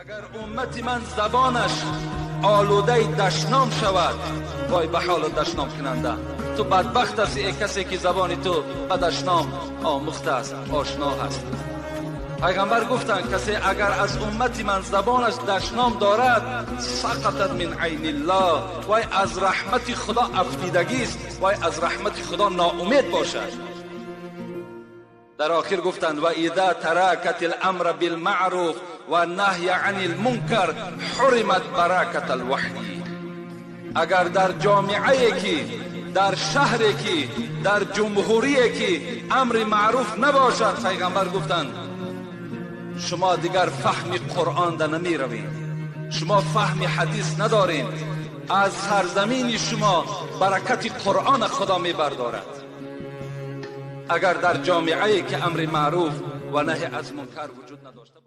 Агар уммати ман забонаш олудаи дашном шавад, вой ба ҳоли дашномкунанда. Ту бадбахт ҳастӣ, эй касе ки забони ту ба дашном омӯхта аст, ошно аст. Пайғамбар гуфтанд, касе агар аз уммати ман забонаш дашном дорад, сақатат мин айниллоҳ, вой аз раҳмати Худо афтидагист, вой аз раҳмати Худо ноумед бошад. Дар охир гуфтанд, ва иза таракат аламра билмаъруф ва наҳя анил мункар ҳуримат баракатал ваҳй. Агар дар ҷомеае ки, дар шаҳре ки, дар ҷумҳурие ки амри маъруф набошад, пайғамбар гуфтанд, шумо дигар фаҳми Қуръон да намеравед, шумо фаҳми ҳадис надоред, аз сарзамини шумо баракати Қуръон Худо мебардорад. Агар дар ҷомеае ки амри маъруф ва наҳй аз мункар вуҷуд надошта